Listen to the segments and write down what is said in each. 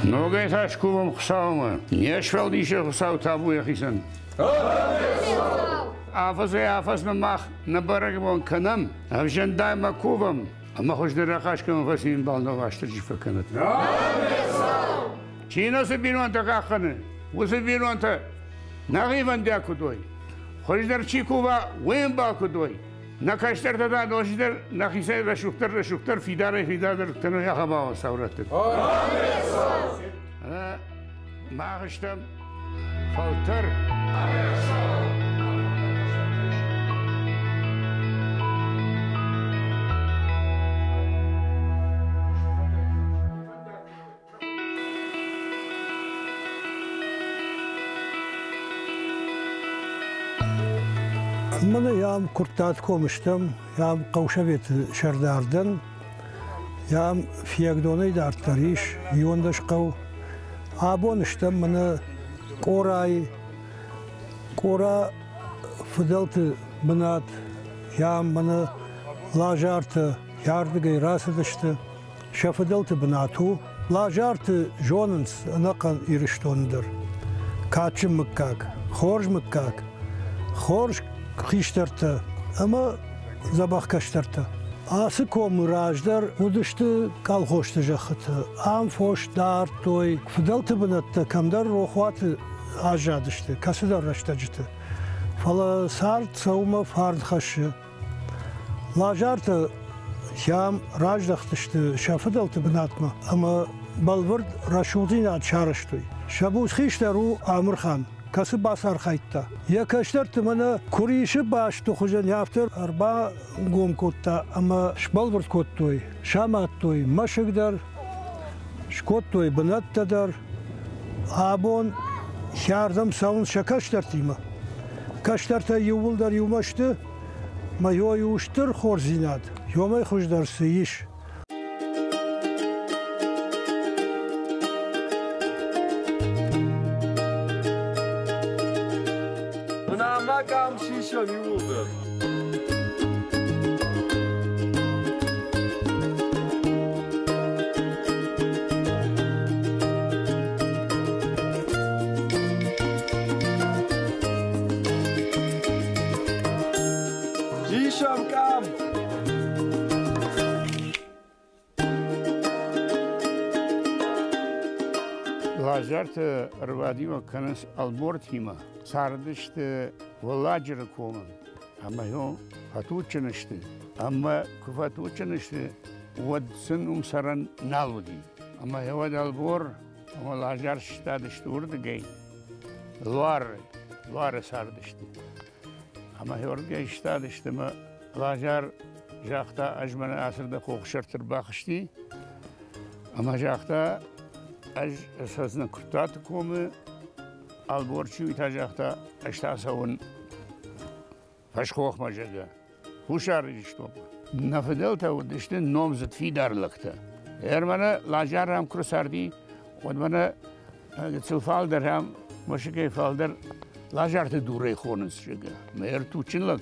Ногӕй та скувӕм Хуыцаумӕ. Не сфӕлдисӕг Хуыцау табу йӕхицӕн. Афӕдзӕй-афӕдзмӕ мах нӕ бӕрӕгбон кӕнӕм, ӕвзӕндаймӕ кувӕм, ӕмӕ хуыздӕр ахъаз кӕмӕн фӕци ӕмбал ногазтырджы фӕкӕнӕд. Чи нӕ цы бинонтӕ хъахъхъӕны, уыцы бинонтӕ нӕхивӕндиаг куыд уой, хуыздӕр чи кува, уый ӕмбал куыд уой, нӕ кӕстӕртӕ та ноджыдӕр нӕхицӕй рӕсугъддӕр рӕсугъддӕр фидарӕй-фидардӕр кӕной ахӕм ауӕн саурӕтты. Мах стӕм фӕлтӕр. Мӕнӕ ам Куырттатгомы стӕм, ам хъӕусоветы сӕрдар дӕн, ам Фиагдонӕй дарддӕр ис 11 хъӕу. Абон стӕм мӕнӕ Къорайы. Къора фыдӕлты бынат, ам мӕнӕ Лазарты ардыгӕй рацыдысты. Сӕ фыдӕлты бынат у. Лазарты зонынц ӕнӕхъӕн Ирыстоны дӕр. Кадджын мыггаг, хорз мыггаг, хорз хистӕртӕ ӕмӕ дзӕбӕх кӕстӕртӕ. Ацы комы раздӕр уыдысты колхозты зӕххытӕ. Ам фос дардтой, фыдӕлты бынӕттӕ кӕмдӕр рохуаты аззадысты кӕцыдӕр рӕстӕджыты. Фӕлӕ цард цӕуымӕ фарн хӕссы. Лазартӕ сӕм раздӕхтысты сӕ фыдӕлты бынатмӕ ӕмӕ бӕлвырд рӕсугъддзинад сарӕзтой. Сӕ буц хистӕр у Амырхан, кӕцы бацархайдта. Йӕ кӕстӕрты мӕнӕ куырисы бӕсты хуызӕн афтӕ ӕрбангом кодта ӕмӕ сбӕлвырд кодтой, самадтой мӕсыг дӕр, скодтой бынӕттӕ дӕр. Абон сӕ цӕуынц сӕ кӕстӕртимӕ. Кӕстӕртӕ иууылдӕр иумӕ сты, мӕ у стыр хорздзинад, уымӕй хуыздӕр цы ис. Мӕ къам сисӕм иууылдӕр. Сисӕм къам! Лазарты ӕрвадиуӕг кӕнынц Ӕлбортимӕ. Цардысты Уӕлладжыры комы ӕмӕ фӕтуджджын сты. Ӕмӕ куы фӕтуджджын сты, уӕд сын уым цӕрӕн нал уыди. Ӕмӕ уӕд Ӕлбор ӕмӕ Лазар сыстадысты уырдыгӕй, Луары, Луары цардысты. Ӕмӕ уырдыгӕй сыстадысты ӕмӕ Лазар загъта, ӕз мӕнӕ ацырдӕ хохсӕрты рбахызти, ӕмӕ загъта, ӕз ӕрцӕудзынӕн Куырттаты комы, Ӕлборчи уый та загъта, ӕз та цӕуын фӕсхохмӕ, зӕгъгӕ, Хуссар Ирыстонмӕ. Нӕ фыдӕлтӕ уыдысты номдзыд фидар лӕгтӕ. Ӕрмӕнӕ Лазар ам куы рцарди, уӕд мӕнӕ гыццыл фалдӕр ам, мӕсыгӕй фалдӕр Лазарты дурӕй хонынц, зӕгъгӕ. Мӕ ӕртуджджын лӕг.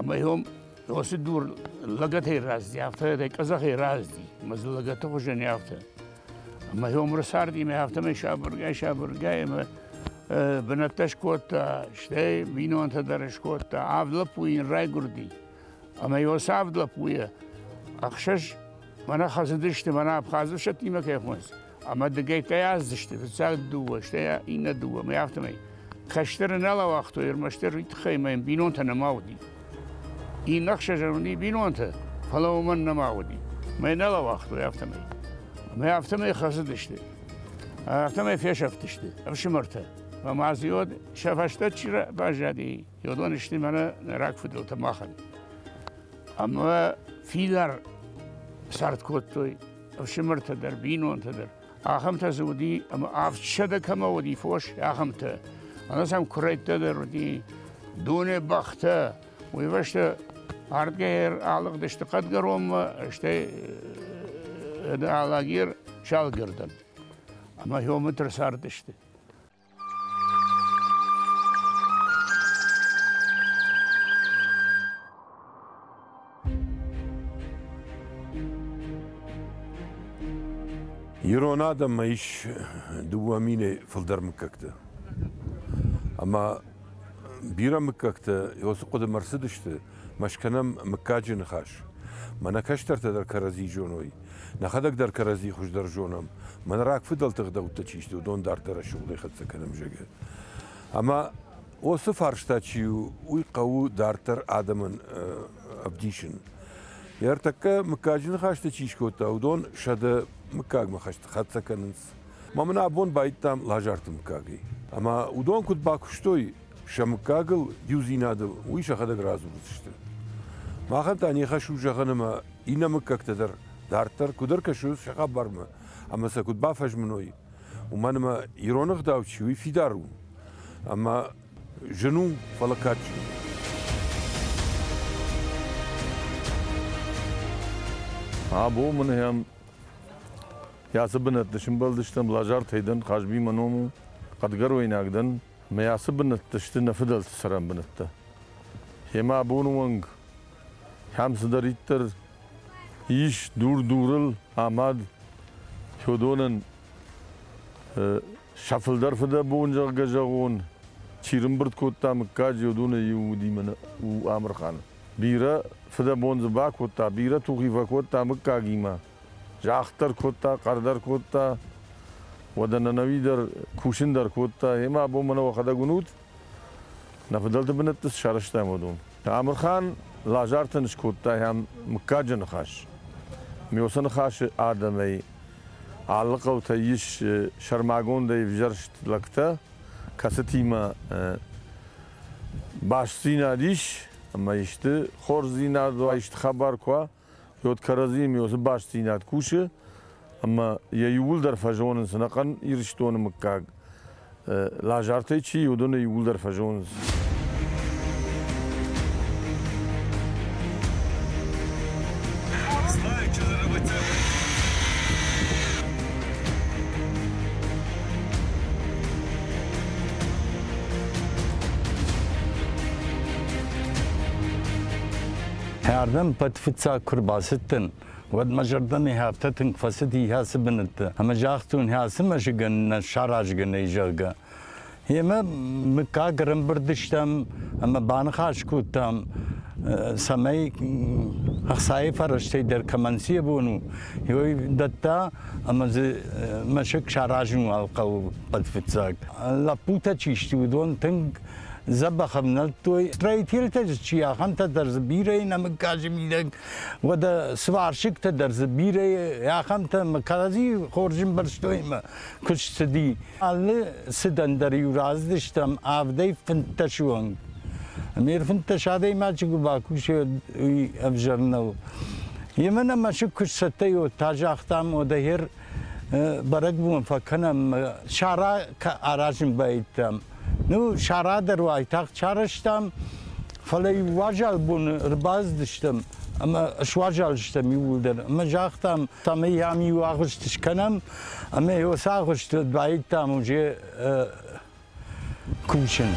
Ӕмӕ йом уыцы дур лӕгӕтӕй разди, афтӕ къӕдзӕхӕй разди, ӕмӕ дзы лӕгӕты хуызӕн афтӕ. Ӕмӕ йом рцарди, ӕмӕ афтӕмӕй сабыргай-сабыргай ӕмӕ бынӕттӕ скодта, стӕй бинонтӕ дӕр скодта. Авд лӕппуйы йын райгуырди. Ӕмӕ йоцы авд лӕппуйӕ ӕхсӕз мӕнӕ хӕцыдысты, мӕнӕ Абхазы ӕфсӕдтимӕ кӕй хонынц, ӕмӕ дыгӕйттӕй аздзысты, фыццаг дыууӕ, стӕй иннӕ дыууӕ, ӕмӕ афтӕмӕй. Кӕстӕры нал ауагътой, ӕрмӕстдӕр уый тыххӕй ӕмӕ йын бинонтӕ нӕма уыди. Иннӕ ӕхсӕзӕн уыди бинонтӕ, фӕлӕ уымӕн нӕма уыди. Мӕ нал ауагътой афтӕмӕй. Ӕмӕ афтӕмӕй хӕцыдысты. Афтӕмӕй фесӕфтысты ӕфсымӕртӕ. Ӕмӕ дзы сӕ фӕстӕ чи баззади, уыдон сты мӕнӕ нӕ рагфыдӕлтӕ махӕн. Ӕмӕ фидар цард кодтой ӕфсымӕртӕ дӕр, бинонтӕ дӕр. Ахӕмтӕ дзы уыди, ӕмӕ 700 кӕмӕ уыди фос, ахӕмтӕ. Ӕмӕ сӕм куырӕйттӕ дӕр уыди, дуне бӕхтӕ. Уый фӕстӕ ардгӕй алыгъдысты хъӕдгӕронмӕ, стӕй Алагир Салгӕрдӕн. Ӕмӕ геометр цардысты. Ирон адӕммӕ ис 2000-ӕй фылдӕр мыггӕгтӕ. Ӕмӕ бирӕ мыггӕгтӕ уыцы хъуыдымӕ ӕрцыдысты, мӕ скӕнӕм мыггаджы ныхас. Мӕнӕ кӕстӕртӕ дӕр кӕрӕдзи зоной, нӕхӕдӕг дӕр кӕрӕдзи хуыздӕр зонӕм, мӕнӕ рагфыдӕлты ӕгъдӕуттӕ чи сты, уыдон дарддӕр рӕсугъдӕй хӕццӕ кӕнӕм, зӕгъгӕ. Ӕмӕ уыцы фарста чи у, уый хъӕуы дарддӕр адӕмӕн ӕвдисын. Йӕ ӕртӕккӕ мыггаджы ныхӕстӕ чи скодта, уыдон 100 мыггагмӕ хӕццӕ кӕнынц. Мӕ мын абон байдтам Лазарты мыггагӕй. Ӕмӕ уыдон куыд бакуыстой сӕ мыггагыл, иудзинадыл, уый сӕхӕдӕг радзурдзысты. Махӕн та не хӕс у зӕгъын ӕмӕ иннӕ мыггӕгтӕ дӕр дарддӕр куыд ӕркӕсой сӕ хабармӕ ӕмӕ сӕ куыд бафӕзмыной, уымӕн ӕмӕ ирон ӕгъдау чи уый фидар у ӕмӕ зын у, фӕлӕ кадджын у. Абон мын ӕм ацы бынӕтты сымбӕлдыстӕм Лазартӕй дӕн, Хазби мӕ ном у, хъӕдгӕройнаг дӕн. Мӕ ацы бынӕтты сты нӕ фыдӕлты цӕрӕн бынӕттӕ. Гъемӕ абоны онг ахӕм цыдӕриддӕр ис дур-дурыл амад, уыдонӕн сӕ фылдӕр фыдӕбон, зӕгъгӕ, зӕгъон, чи рымбырд кодта мыггаджы, уыдонӕй иу уыди мӕнӕ у Амырхан. Бирӕ фыдӕбон дзы бакодта, бирӕ тухи фӕкодта мыггагимӕ. Загъд дӕр кодта, хъӕр дӕр кодта, уӕдӕ нӕ дӕр кусын дӕр кодта. Ӕмӕ абон мӕнӕ уӕхӕдӕг уынут, нӕ фыдӕлты бынӕтты цы сарӕзтам, уыдон. Амырхан Лазартӕн скодта ахӕм мыггаджы ныхас. Ме уыцы ныхасы адӕмӕй алы хъӕутӕй ис сӕрмагондӕй ӕвзӕрст лӕгтӕ, кӕцытимӕ бастдзинад ис, ӕмӕ исты хорздзинад уа, исты хабар куы уа, уӕд кӕрӕдзийы уыцы бастдзинад кусы, ӕмӕ йӕ иууылдӕр фӕзонынц ӕнӕхъӕн Ирыстоны мыггаг. Лазартӕй чи, уыдоны иууылдӕр фӕзонынц. Ардӕм пӕт фыццаг куы рбацыдтӕн, уӕд мӕ зӕрдӕмӕ афтӕ тынг фӕцыди ацы бынӕтты. Ӕмӕ загътон, ацы мӕсыгӕн нӕ саразгӕ нӕй, зӕгъгӕ. Емӕ мыггаг ӕрӕмбырд стӕм ӕмӕ баныхас кодтам, цӕмӕй ӕхцайы фӕрӕзтӕй дӕр кӕмӕн цы йӕ бон у, уый дӕтта ӕмӕ дзы мӕсыг саразын уал хъӕуы хъӕдфыццаг. Лӕппутӕ чи сты, уыдон тынг дзӕбӕх ӕвнӕлдтой. Строительтӕ чи, ахӕмтӕ дӕр дзы бирӕ нӕ мыггаджы мидӕг, уӕдӕ сварщиктӕ дӕр дзы бирӕ ахӕмтӕ ӕмӕ кӕрӕдзи хорз ӕмбӕрстой ӕмӕ куыст цыди. Алы цыдӕн дӕр-иу рацыдыстӕм 7-ӕй 15-ы онг. Ӕмӕ 15 адӕймаджы куы бакусой, уый ӕвзӕр нӕу. Емӕ нӕ мӕсыг куы сцӕттӕ и, та загътам, уӕдӕ гъер бӕрӕгбон фӕкӕнӕм, сара аразын байдтам. Ну, сара дӕр уайтагъд сарӕзтам, фӕлӕ иу уазал бон ӕрбацыдыстӕм ӕмӕ суазал стӕм иууылдӕр. Ӕмӕ загътам, цӕмӕй ам иу агъуыст скӕнӕм, ӕмӕ уыцы агъуысты байдтам уже кусын.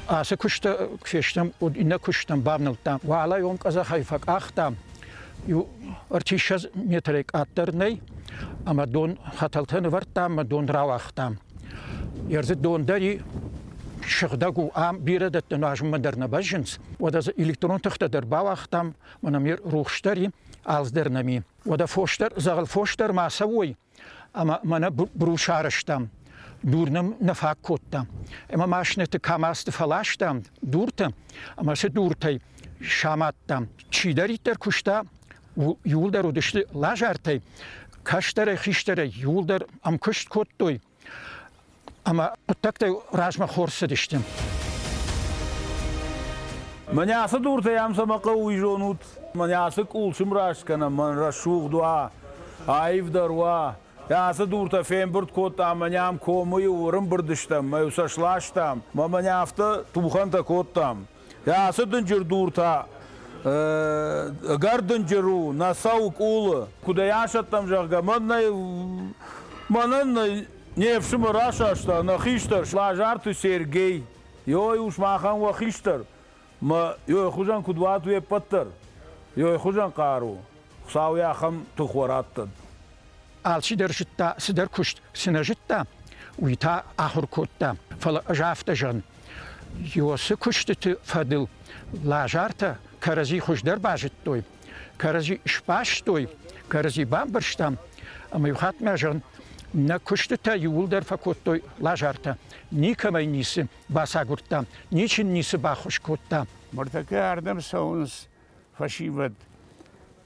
Ацы куысты фестӕм, иннӕ куыстӕм бавнӕлдтам. Уӕлӕ уым къӕдзӕхӕй фӕкъахтам, иу 30 метрӕй къаддӕр нӕй, ӕмӕ дон хӕтӕлтӕ нывӕрдтам ӕмӕ дон рауагътам. Ӕрдзы дон дӕр и, сыгъдӕг у, ам бирӕ дӕтты нуазынмӕ дӕр нӕ бӕззынц. Уӕдӕ дзы электрон тыхтӕ дӕр бауагътам, мӕнӕ ме рухс дӕр и, алцыдӕр нӕм и. Уӕдӕ фос дӕр, дзӕгъӕл фос дӕр ма цӕуой, ӕмӕ мӕнӕ бру сарӕзтам. Дур нӕм нӕ фаг кодта. Ӕмӕ машинӕты КАМАЗты фӕластам дуртӕ, ӕмӕ цы дуртӕй самадтам. Чидӕриддӕр куыста, иууылдӕр уыдысты Лазартӕй, кӕстӕрӕй, хистӕрӕй иууылдӕр ӕмкуыст кодтой ӕмӕ хъуыддӕгтӕ размӕ хорз цыдысты. Мӕнӕ ацы дуртӕй ам цӕмӕ хъӕуы, уый зонут. Мӕнӕ ацы къул сымраст кӕнӕм, мӕн рӕсугъд уа, аивдӕр уа. Ацы дуртӕ фембырд кодтам, мӕнӕ ам комы-иу ӕрӕмбырд стӕм, мӕ-иу сӕ сластам, мӕ мӕнӕ афтӕ тухӕнтӕ кодтам. Ацы дынджыр дуртӕ ӕгӕр дынджыр у, нӕ цӕуы къулы. Куыд ӕй асӕттӕм, зӕгъгӕ, мӕнӕн не фсымӕр асаста, нӕ хистӕр Лазарты Сергей. Йой, ус махӕн уӕ хистӕр. Мӕ ёй хуызӕн куыд уат уе ппӕт дӕр, ёй хуызӕн хъару, Хуыцау йӕ ахӕм тых уӕ раттӕд. Алчидӕр зыдта, цыдӕр куыст цы нӕ зыдта, уый та ахуыр кодта. Фӕлӕ ӕз афтӕ зӕгъын, Иосы куыстыты фӕдыл Лазартӕ кӕрӕдзи хуыздӕр базыдтой, кӕрӕдзи сбастой, кӕрӕдзи бамбӕрстам, ӕмӕ иу хатт мӕ зӕгъын, нӕ куыстытӕ иууылдӕр фӕкодтой Лазартӕ, никӕмӕй ницы бацагуырдта, ничи ницы баххуыс кодта. Ныртӕккӕ ардӕм цӕуынц фӕсивӕд.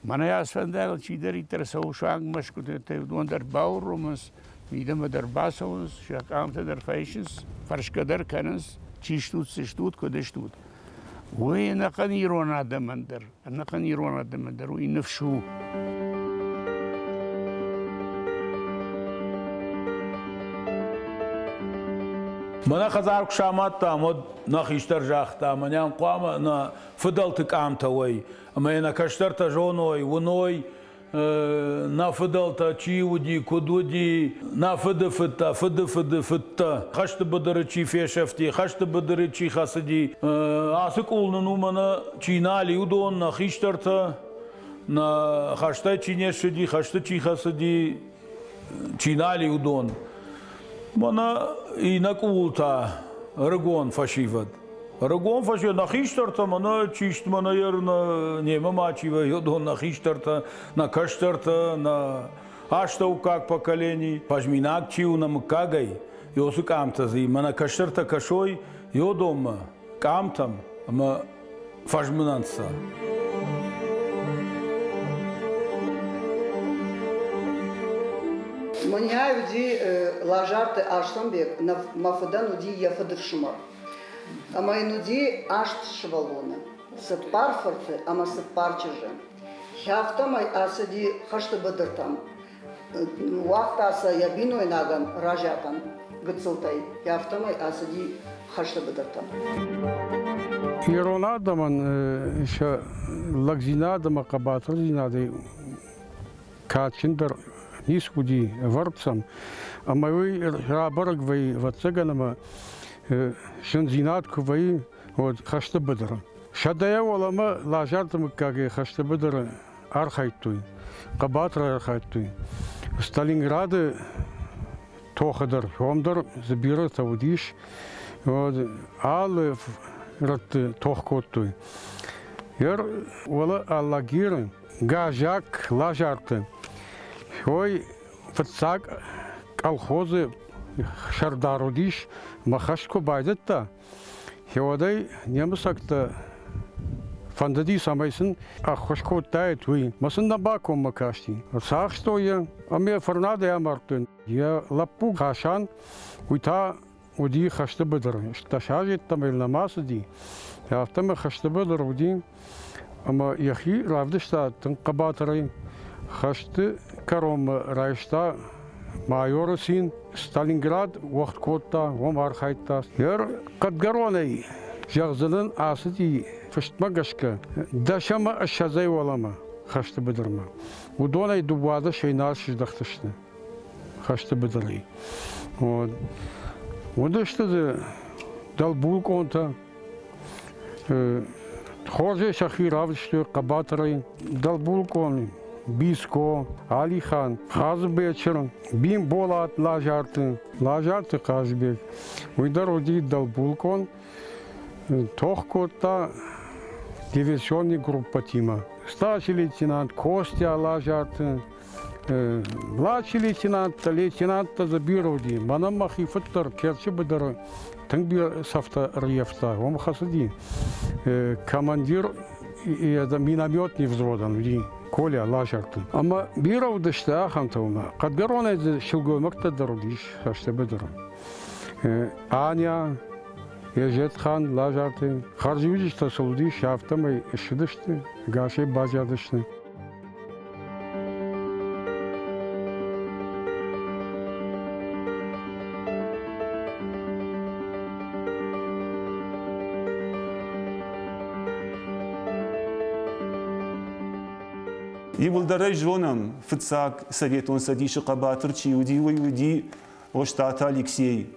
Мӕнӕ ацы фӕндагыл чидӕриддӕр цӕуы суанг Мӕскуытӕй, уыдон дӕр бауромынц, мидӕмӕ дӕр бацӕуынц, сӕ къамтӕ дӕр фӕисынц, фӕрсгӕ дӕр кӕнынц, чи стут, цы стут, куыд стут. Уый ӕнӕхъӕн ирон адӕмӕн дӕр, ӕнӕхъӕн ирон адӕмӕн дӕр уый ныфс у. Мӕнӕ хӕдзар куы самадтам, уӕд нӕ хистӕр загъта, мӕнӕн хъуамӕ нӕ фыдӕлты къамтӕ уой, ӕмӕ йӕ нӕ кӕстӕртӕ зоной, уыной, нӕ фыдӕлтӕ чи уыди, куыд уыди, нӕ фыды фыдтӕ, фыды фыды фыдтӕ, хӕсты быдыры чи фесӕфти, хӕсты быдыры чи хӕцыди. Ацы къул нын у мӕнӕ чи нал и, уыдон, нӕ хистӕртӕ, нӕ хӕстӕй чи не ссыди, хӕсты чи хӕцыди, чи нал и, уыдон. Мӕнӕ иннӕ къул та ӕрыгон фӕсивӕд. Ӕрыгон фӕсивӕд, нӕ хистӕртӕ, мӕнӕ чист, мӕнӕ ер немӕ ма чи вӕййы, уыдон нӕ хистӕртӕ, нӕ кӕстӕртӕ, нӕ астӕуккаг поколени, фӕзминаг чи у нӕ мыггагӕй, ёцы къамтӕ дзы мӕнӕ кӕстӕртӕ кӕсой ёдонмӕ, къамтӕм ӕмӕ фӕзмынӕнт сӕ. Мӕнӕ уыди Лазарты Аслӕнбег, мӕ фыдӕн уыди йӕ фыдыфсымӕр. Ӕмӕ йын уыди аст сывӕллоны, цыппар фырты ӕмӕ цыппар чызджы. Афтӕмӕй ацыди хӕсты быдыртӕм. Уагъта сӕ йӕ бинойнагӕн Разиатӕн гыццылтӕй. Афтӕмӕй ацыди хӕсты быдыртӕм. Ирон адӕмӕн сӕ лӕгдзинад ӕмӕ хъӕбатырдзинадӕй кадджындӕр ницы уыди ӕвӕрд сӕм. Ӕмӕ уый рабӕрӕг вӕййы, ӕвӕццӕгӕн, ӕмӕ зындзинад куы вӕййы, уӕд хӕсты быдыры. Сӕдӕйӕ уӕлӕмӕ Лазарты мыггагӕй хӕсты быдыры архайдтой, хъӕбатырӕй архайдтой. Сталинграды тохы дӕр, уым дӕр дзы бирӕтӕ уыдис. Алы рӕтты тох кодтой. Ер уӕлӕ Алагиры Газакк Лазарты ой фыццаг колхозы сӕрдар уыдис, мӕ хӕст куы байдыдта, уӕдӕй немыцӕгтӕ фӕндыди, цӕмӕй сын ӕххуыс кодтаид, уый. Мӕ сын нӕ бакоммӕ касти. Ӕрцахстой йӕ ӕмӕ йӕ фырнадӕй амардтой. Йӕ лӕппу Хасан, уый та уыди хӕсты быдыры. 18 азы йеддӕмӕ йыл нӕма цыди, афтӕмӕй хӕсты быдыр уыди ӕмӕ йӕхи равдыста тынг хъӕбатырӕй. Хӕсты кӕронмӕ райста майоры цин, Сталинград уӕгъд кодта, уым архайдта. Йӕ хъӕдгӕронӕй зӕгъдзынӕн ацыди фыстмӕ гӕсгӕ дӕс ӕмӕ ссӕдзӕй уӕлӕмӕ хӕсты быдырмӕ. Уыдонӕй дыууадӕсӕй нал сыздӕхтысты хӕсты быдырӕй. Уыдысты дзы дӕлбулкъонтӕ, хорзӕй сӕхи равдыстой хъӕбатырӕй. Дӕлбулкъон Биско, Алихан, Хадзыбечыр, Бимболат Лазарты, Лазарты Хъазбег. Уый дӕр уыди дӕлбулкъон, тох кодта диверсионный группӕтимӕ. Старший лейтенант Костя Лазарты, Младший лейтенанттӕ, лейтенанттӕ дзы бирӕ уыди. Мӕнӕн мӕхи фыд дӕр Керчы быдыры тынг бирӕ цӕфтӕ ӕрййӕфта. Уым хӕцыди командир минометный взводӕн уыди Коля Лазарты. Ӕмӕ бирӕ уыдысты ахӕмтӕ уымӕ. Хъӕдгӕронӕй дзы сылгоймӕгтӕ дӕр уыдис хӕсты быдыры. Аня, Езетхан, Лазарты. Хӕрзиуджытӕ сыл уыдис, афтӕмӕй ссыдысты, гасӕй баззадысты. Иууылдӕр ӕй зонӕм, фыццаг Советон Цӕдисы хъӕбатыр чи уыди, уый уыди Остъаты Алексей.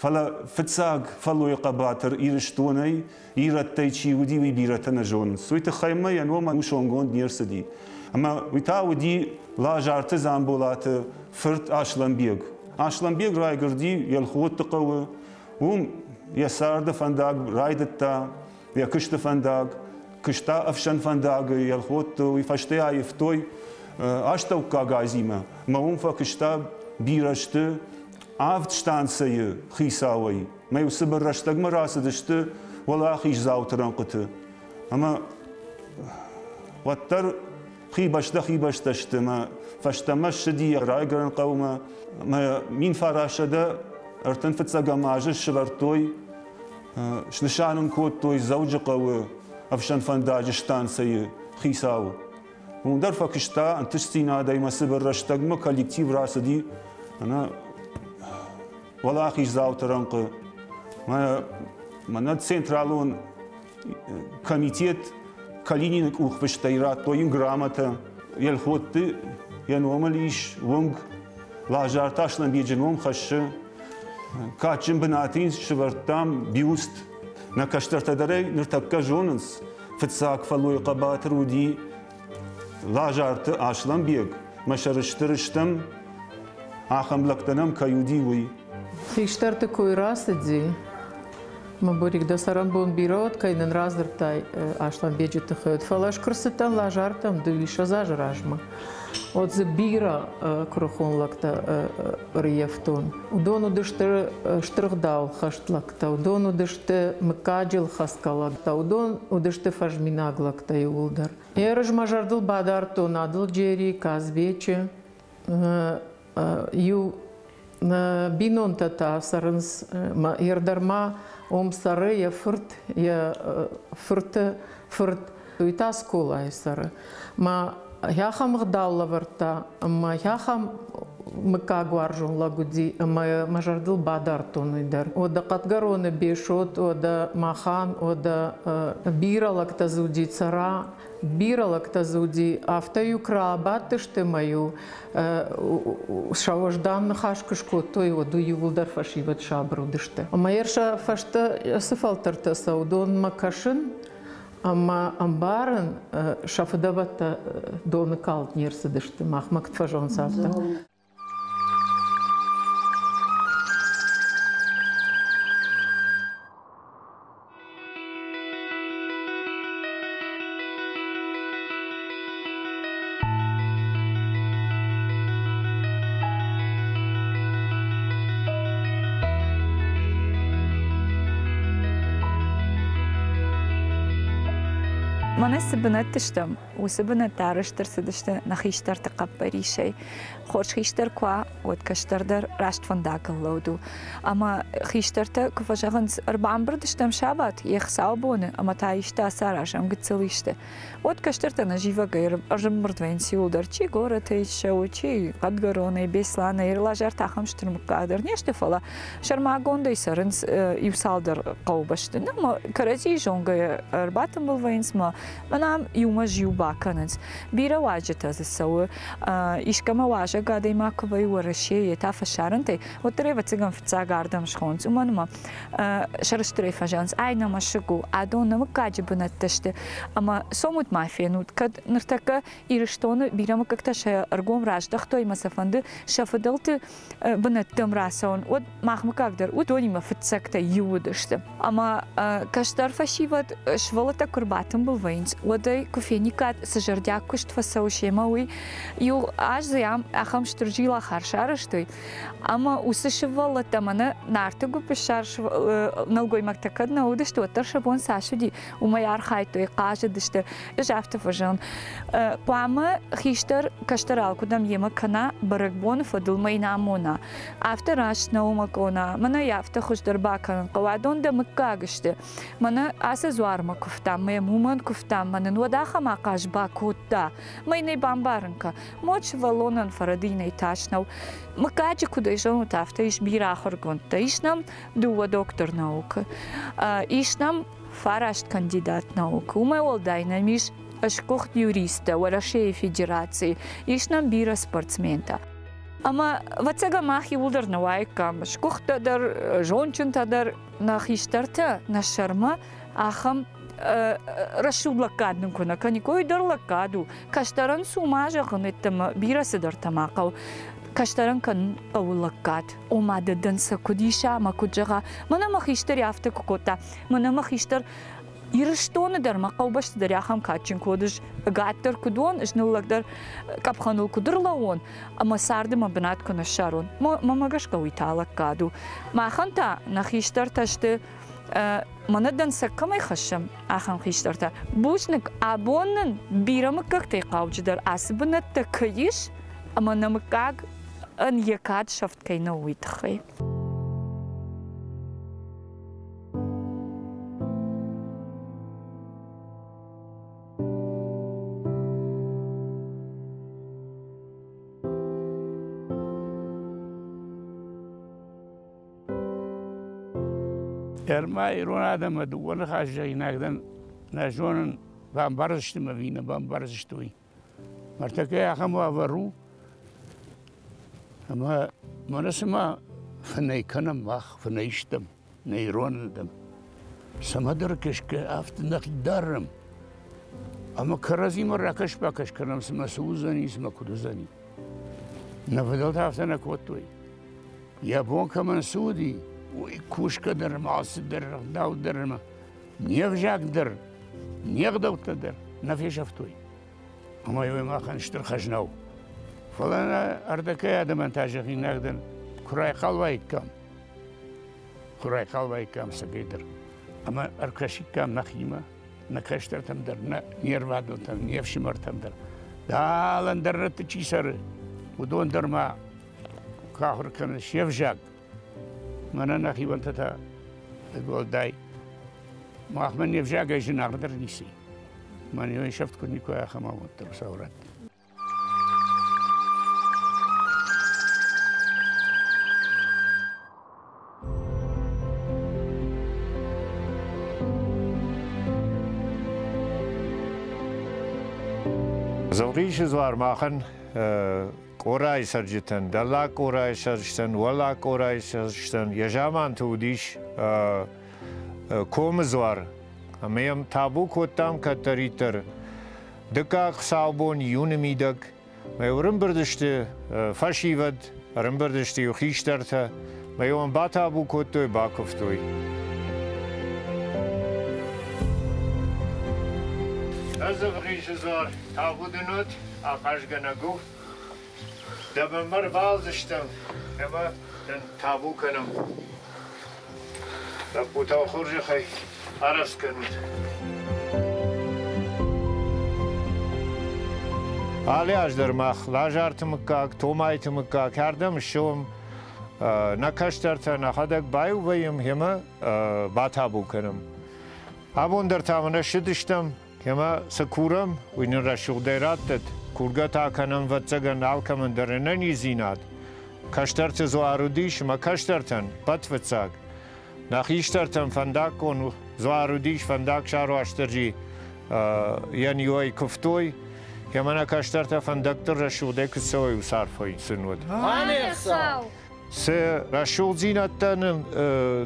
Фӕлӕ фыццаг фӕллойы хъӕбатыр Ирыстонӕй ирӕттӕй чи уыди, уый бирӕтӕ нӕ зонынц. Уый тыххӕй ма йӕ ном ӕнусонгонд не рцыди. Ӕмӕ уый та уыди Лазарты Дзамболаты фырт Аслӕнбег. Аслӕнбег райгуырди Елхотты хъӕуы. Уым йӕ царды фӕндаг райдыдта, йӕ куысты фӕндаг. Куыста ӕфсӕн фӕндагы Елхотты, уый фӕстӕ аивтой Астӕуккаг Азимӕ. Мӕ уым фӕкуыста бирӕ сты авд станцӕйы хицауӕй. Мӕ иу цыбыр рӕстӕгмӕ рацыдысты уӕлахиздзауты рӕнхъыты. Ӕмӕ уӕддӕр хибӕстӕ хибӕстӕ сты мӕ фӕстӕмӕ ссыди райгуырӕн хъӕумӕ. Мӕ 1935 азы сӕвӕрдтой, снысан ын кодтой Дзӕуджыхъӕуы ӕфсӕнфӕндаджы станцӕйы хицау. Уым дӕр фӕкуыста ӕнтыстдзинадӕй мӕ цыбыр рӕстӕгмӕ коллектив рацыди ӕнӕ уӕлахиздзауты рӕнхъы. Мӕнӕ централон комитет Калинины къухфыстӕй радтой йын грамотӕ. Елхотты йӕ номыл ис уынг. Лазарты Аслӕнбеджы ном хӕссы. Кадджын бынаты йын сӕвӕрдтам бюст. Нӕ кӕстӕртӕ дӕр ӕй ныртӕккӕ зонынц. Фыццаг фӕллойы хъӕбатыр уыди Лазарты Аслӕнбег. Мӕ сӕрыстыр стӕм, ахӕм лӕгтӕ нӕм кӕй уыди, уый. Хистӕрты кой рацыди. Мӕ Борик, дӕ цӕрӕнбон бирӕ уӕд, кӕй нын радзырдтай Аслӕнбеджы тыххӕй, фӕлӕ ӕз куы рцыдтӕн Лазартӕм дыууиссӕдз азы размӕ, уӕд дзы бирӕ куырыхон лӕгтӕ ӕрыййӕфтон. Уыдон уыдысты стыр ӕгъдауылхӕст лӕгтӕ, уыдон уыдысты мыггаджы хӕцгӕ лӕгтӕ, уыдон уыдысты фӕзминаг лӕгтӕ иууылдӕр. Ерыс мӕ зӕрдыл бадардтон Адылджери, Казбечы. Иу бинонтӕ та цӕрынц дӕр ма уым цӕры йӕ фырт, йӕ фырты фырт. Уый та скъолайы цӕры. Ма ахӕм ӕгъдау лӕвӕрдта ӕмӕ ахӕм мыггагуарзон лӕг уыди, ӕмӕ мӕ зӕрдыл бадардтон уый дӕр. Уӕдӕ Хъӕдгӕроны Бесот, уӕдӕ Махан, уӕдӕ бирӕ лӕгтӕ дзы уыди Цӕра, бирӕ лӕгтӕ дзы уыди. Афтӕ-иу куы рабадтысты ӕмӕ-иу сӕ уӕздан ныхас куы скодтой, уӕд уый иууылдӕр фӕсивӕд сабыр уыдысты. Ӕмӕ йӕ сӕ фӕстӕ цы фӕлтӕртӕ сӕ уыдонмӕ кӕсын ӕмӕ ӕмбарын, сӕ фыдӕбӕттӕ доны калд не рцыдысты, махмӕ куыд фӕзӕгъынц, афтӕ. Мӕнӕ цы бынӕтты стӕм, уыцы бынӕттӕ арӕзт ӕрцыдысты нӕ хистӕрты хъӕппӕрисӕй. Хорз хистӕр куы уа, уӕд кӕстӕр дӕр раст фӕндагыл лӕуд у. Ӕмӕ хистӕртӕ куы фӕзӕгъынц, ӕрбамбырд стӕм сабат, йе хцаубоны, ӕмӕ та исты ацаразӕм, гыццыл исты. Уӕд кӕстӕртӕ нӕзивӕгӕй ӕрӕмбырд вӕййынц иуылдӕр, чи горӕтӕй ссӕуы, чи Хъӕдгӕронӕй, Беслӕнӕй, Лазарты ахӕм стыр мыггаг дӕр не сты, фӕлӕ сӕрмагондӕй цӕрынц иу цалдӕр хъӕубӕсты. Ныр кӕрӕдзийы зонгӕйӕ ӕрбатымбыл вӕййынц мӕ мӕнӕ ам иумӕ зиу бакӕнынц. Бирӕ уазджытӕ дзы цӕуы. Искӕмӕ уазӕг адӕймаг куы вӕййы Уӕрӕсейы, йе та фӕсарӕнтӕй, уӕддӕр ӕвӕццӕгӕн фыццаг ардӕм схонынц, уымӕн ӕмӕ сӕрыстырӕй фӕзӕгъынц, ай нӕ мӕсыг у, адон нӕ мыггаджы бынӕттӕ сты. Ӕмӕ цомут ма фенут, кӕд ныртӕккӕ Ирыстоны бирӕ мыггӕгтӕ сӕ ӕргом раздӕхтой ӕмӕ сӕ фӕнды сӕ фыдӕлты бынӕттӕм рацӕуын, уӕд мах мыггаг дӕр уыдонимӕ фыццӕгтӕ иу уыдысты. Ӕмӕ кӕстӕр фӕсивӕд сывӕллӕттӕ куы рбатымбыл вӕййынц, уӕд ӕй куы фениккат, цы зӕрдиаг куыст фӕцӕуы семӕ, уый. Иу аз дзы ахӕм стыр зилахар сарӕзтой, ӕмӕ уыцы сывӕллӕттӕ мӕнӕ Нарты гуыппырсар нӕлгоймӕгтӕ кӕд нӕ уыдысты, уӕддӕр сӕ бон цас уыди, уымӕй архайдтой, хъазыдысты. Ӕз афтӕ фӕзӕгъын, хъуамӕ хистӕр кӕстӕр алкуыдӕм йемӕ кӕна, бӕрӕгбоны фӕдыл мӕ йын амона. Афтӕ раст нӕу мӕ къона, мӕнӕ йӕ афтӕ хуыздӕр бакӕнын хъӕуы, адон дӕ мыггаг сты. Мӕнӕ ацы дзуармӕ куывтам, мӕ йӕм уымӕн куывтам, мӕ нын уӕд ахӕм ахъаз бакодта. Мӕ йын ӕй бамбарын кӕ. Мод сывӕллонӕн фӕрӕдийынӕй тас нӕу. Мыггаджы куыдӕй зонут, афтӕ ис бирӕ ахуыргондтӕ. Ис нӕм дыууӕ доктор наукы. Ис нӕм фараст кандидат наукы. Уымӕй уӕлдай нӕм ис сгуыхт юристтӕ Уӕрӕсейы Федерацийы. Ис нӕм бирӕ спортсментӕ. Ӕмӕ, ӕвӕццӕгӕн, мах иууылдӕр нӕ уаиккам сгуыхтӕ дӕр, зондджынтӕ дӕр, нӕ хистӕртӕ, нӕ сӕрмӕ ахӕм рӕсугъд лӕггад нын куы нӕ кӕниккой, дӕр лӕггад у. Кӕстӕрӕн цума зӕгъын йеддӕмӕ бирӕ цыдӕртӕ ма хъӕуы. Кӕстӕрӕн кӕнын хъӕуы лӕггад. Ома дӕ дӕнцӕ куыд иса ӕмӕ куыд зӕгъа, мӕнӕ мӕ хистӕр афтӕ куы кодта, мӕнӕ мӕ хистӕр Ирыстоны дӕр мӕ хъӕубӕсты дӕр ахӕм кадджын куы уыд, ӕгаддӕр куыд уон, ӕз ныллӕгдӕр къӕпхӕныл куыд ӕрлӕууон ӕмӕ царды мӕ бынат куы нӕ ссарон. Мӕмӕ гӕсгӕ уый та лӕггад у. Махӕн та нӕ хистӕртӕ сты мӕнӕ дӕнцӕг кӕмӕй хӕссӕм, ахӕм хистӕртӕ. Бузныг, абон нын бирӕ мыггӕгтӕй хъауджыдӕр ацы бынӕттӕ кӕй ис, ӕмӕ нӕ мыггаг ын йӕ кад сӕфт кӕй нӕу, уый тыххӕй. Ӕрмӕ ирон адӕмы дыууӕ ныхас зӕгъинаг дӕн, нӕ зонын, бамбардзысты мӕ ӕви нӕ бамбардзысты, уый. Ныртӕккӕ ахӕм уавӕр у, ӕмӕ мӕнӕ цыма фынӕй кӕнӕм мах, фынӕй стӕм нӕ ирон адӕм. Цӕмӕдӕр гӕсгӕ афтӕ нӕхи дарӕм, ӕмӕ кӕрӕдзимӕ ракӕс-бакӕс кӕнӕм, цымӕ цы уыдзӕни, цымӕ куыд уыдзӕни. Нӕ фыдӕлтӕ афтӕ нӕ кодтой. Йӕ бон кӕмӕн цы уыди, уый кусгӕ дӕр ӕмӕ алцы дӕр, ӕгъдау дӕр ӕмӕ не взаг дӕр, не гъдӕуттӕ дӕр нӕ фесӕфтой. Ӕмӕ уый махӕн стыр хӕзна у. Фӕлӕ нӕ ӕрдӕгӕй адӕмӕн та зӕгъинаг дӕн, куы райхъал уаиккам, куы райхъал уаиккам цӕгӕйдӕр, ӕмӕ ӕркӕсиккам нӕхимӕ, нӕ кӕстӕртӕм дӕр, нӕ не рвадӕлтӕм, не фсымӕртӕм дӕр. Дал ӕндӕр рӕтты чи цӕры, уыдон дӕр ма куы ахуыр кӕнынц се взаг, мӕнӕ нӕхионтӕ та уӕлдай. Махмӕ не взагӕй зынаргъдӕр ницы. Мӕнӕ сӕфт куыд никуы ахӕм амондтӕ Хуыцау радта. Дзывгъисы дзуар махӕн Къорайы цӕрджытӕн, Дӕллаг Къорайы цӕрджытӕн, Уӕллаг Къорайы цӕрджытӕн йӕ заманты уыдис комы дзуар, ӕмӕ йӕм табу кодтам кӕддӕриддӕр. Дыккаг хуыцаубон июны мидӕг мӕ ӕрӕмбырд сты фӕсивӕд, ӕрӕмбырд сты иу хистӕртӕ, мӕ йӕм батабу кодтой, бакуывтой. Ӕз ӕвгъисы дзуар табу дын уӕд, ахъазгӕнӕг у. Дӕ бынмӕ рбалдзыстӕм ӕмӕ дын табу кӕнӕм. Лӕппутӕ хорзӕхӕй арӕзт кӕнут. Алы аз дӕр мах Лазарты мыггаг, Томайты мыггаг ардӕм ссӕуӕм нӕ кӕстӕртӕ нӕхӕдӕг баиу вӕййӕм ӕмӕ батабу кӕнӕм. Абон дӕр та мӕнӕ ссыдыстӕм Ӕмӕ цы курӕм, уый нын рӕсугъдӕй раттӕд. Кургӕ та кӕнӕм, ӕвӕццӕгӕн, алкӕмӕн дӕр ӕнӕниздзинад. Кӕстӕрты дзуар уыдис ӕмӕ кӕстӕртӕн, хъӕдфыццаг. Нӕ хистӕртӕн фӕндаггон дзуар уыдис, фӕндагсар Уастырджи йӕн иуӕй куывтой, ӕмӕ нӕ кӕстӕртӕ фӕндӕгтыл рӕсугъдӕй куыд цӕуой, уыцы арфӕ сын уыд. Ӕнӕхцау! Цы рӕсугъддзинӕдтӕ нын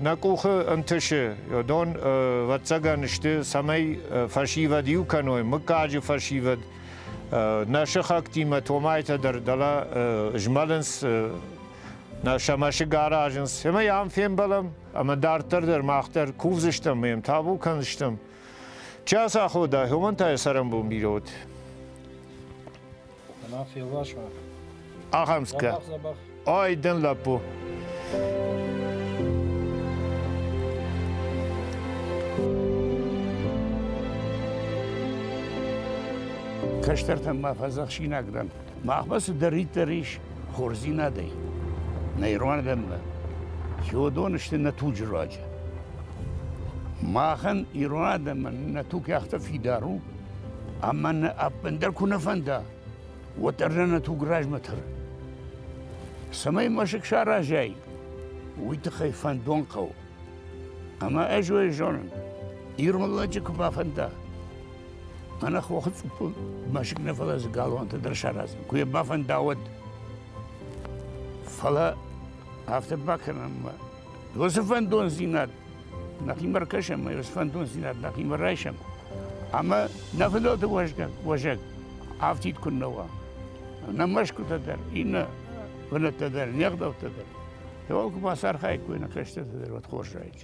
нӕ къухы ӕнтысы, уыдон, ӕвӕццӕгӕн, сты, цӕмӕй фӕсивӕд иу кӕной, мыггаджы фӕсивӕд. Нӕ сыхӕгтимӕ Томайтӕ дӕр дӕлӕ змӕлынц, нӕ сӕ мӕсыг аразынц. Ӕмӕ ам фембӕлӕм, ӕмӕ дарддӕр дӕр мах дӕр кувдзыстӕм, ӕмӕ йӕм табу кӕндзыстӕм. Чи ацахода, уымӕн та йӕ цӕрӕнбон бирӕ уыд. Ахӕм скӕ. Ой, дын лӕппу. Кӕстӕртӕн ма фӕдзӕхсинаг дӕн. Махмӕ цыдӕриддӕр ис хорздзинадӕй, нӕ ирон адӕммӕ, уыдон сты нӕ туджы руаджы. Махӕн, ирон адӕмӕн, нӕ туг афтӕ фидар у, ӕмӕ нӕ ӕппындӕр куы нӕ фӕнда, уӕддӕр нӕ нӕ туг размӕ тӕры. Цӕмӕй мӕсыг саразай, уый тыххӕй фӕндон хъӕуы. Ӕмӕ ӕз уый зонын, ирон лӕджы куы бафӕнда, ӕнӕ хохы цъуппыл мӕсыг нӕ, фӕлӕ дзы галуантӕ дӕр саразын. Куы йӕ бафӕнда, уӕд. Фӕлӕ афтӕ бакӕнӕм, уыцы фӕндондзинад нӕхимӕ ркӕсӕм, уыцы фӕндондзинад нӕхимӕ райсӕм, ӕмӕ нӕ фыдӕлты уӕзӕг афтид куыннӕ уа. Нӕ мӕсгуытӕ дӕр, иннӕ бынӕттӕ дӕр, не гъдӕуттӕ дӕр. Уал куы бацархайиккой нӕ кӕстӕртӕ дӕр, уӕд хорз раид.